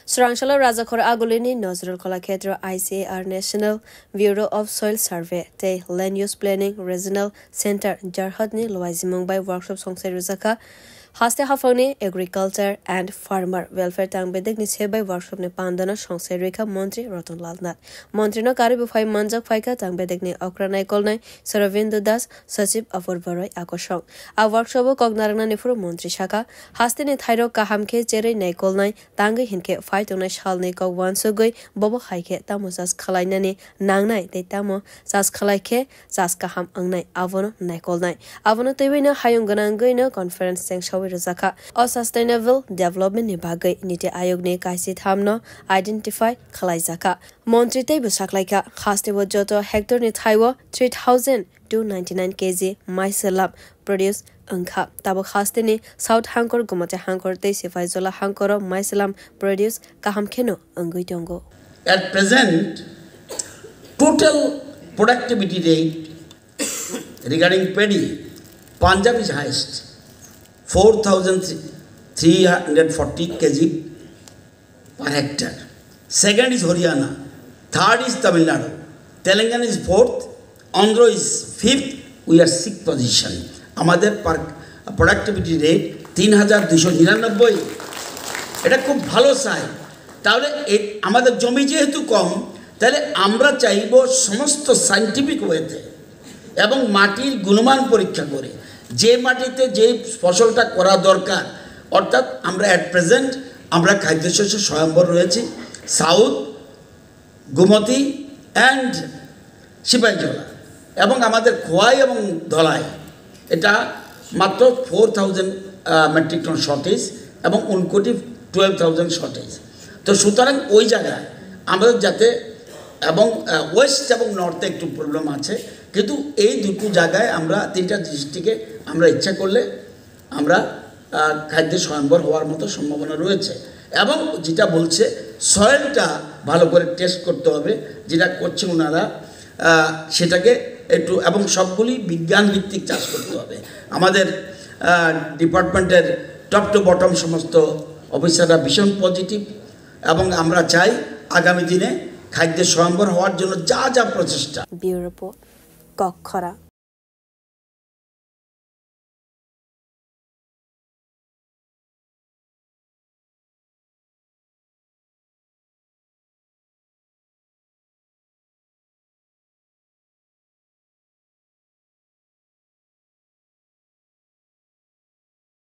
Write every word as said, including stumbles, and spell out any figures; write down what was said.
Swrangchalo Rajakhor Agulini Nazrul Kolakhetro I C A R National Bureau of Soil Survey tei Land Use Planning Regional Center Jorhatni luaijimung bai workshop songsai rwjakha. Haste haphangni Agriculture and Farmer Welfare tangbedekni se bai workshopni pandano songsai rwikha Montri Ratan Lal Nath. Montrino karwi buphai manjak phaikha tangbedekni okra naikolnai Sorobindo Das, Sachib Apur Boroi akosong. A workshop-o kok narwknani phuru Montri sakha, hasteni thairok kaham khe cherwi naikolnai tangwi hinkhe phai tongnai salni kok uansugwi bobo hai khe tamo chas khwlainani nangnai tei tamo chas khwlai khe chas kaham wngnai abono naikolnai. Abono twiwi no hayung gwnangwi no conference chengsawi rwjakha. O sustainable development ni bagwi Niti Ayog ni kaisi tham no identify khwlaijakha. Montri teibo saklaikha, hasteo joto hectare ni thaio three thousand two ninety nine K G maiselam produce wngkha. Tabuk hasteni South Hangkor, Gumati Hangkor tei Sipaijola Hangkoro maiselam produce kaham kheno wngwi tongo. At present, total productivity rate regarding paddy, Punjab is highest, four thousand three hundred forty K G per hectare. Second is Haryana. Third is Tamil Nadu. Telangana is fourth. Andhra is fifth. We are sixth position. আমাদের পার productivity rate তিন হাজার দুশো নিরানব্বই। এটা খুব ভালো সাইন। তাহলে এ- আমাদের জমি যেহেতু কম, তাহলে আমরা চাইব সমস্ত সায়েন্টিফিক ওয়েতে এবং মাটির গুণমান পরীক্ষা করে যে মাটিতে যে ফসলটা করা দরকার, অর্থাৎ আমরা অ্যাট প্রেজেন্ট আমরা খাদ্যশস্য স্বয়ম্ভর রয়েছি সাউথ, গোমতী অ্যান্ড সিপাহীজলা এবং আমাদের খোয়াই এবং ধলাই, এটা মাত্র four thousand metric ton shortage এবং উনকোটি টুয়েলভ থাউজেন্ড শর্টেজ। তো সুতরাং ওই জায়গায় আমাদের যাতে এবং ওয়েস্ট এবং নর্থে একটু প্রবলেম আছে, কিন্তু এই দুটো জায়গায় আমরা তিনটা ডিস্ট্রিক্টে আমরা ইচ্ছা করলে আমরা আহ, খাদ্যে স্বয়ম্ভর হওয়ার মতো সম্ভাবনা রয়েছে। এবং যেটা বলছে, সয়েলটা ভালো করে টেস্ট করতে হবে, যেটা করছে ওনারা, আহ, সেটাকে একটু, এবং সবগুলি বিজ্ঞান ভিত্তিক চাষ করতে হবে। আমাদের ডিপার্টমেন্টের টপ টু বটম সমস্ত অফিসাররা ভীষণ পজিটিভ এবং আমরা চাই আগামী দিনে খাদ্যে স্বয়ম্ভর হওয়ার জন্য যা যা প্রচেষ্টা। Bureau Report, Kokkhora.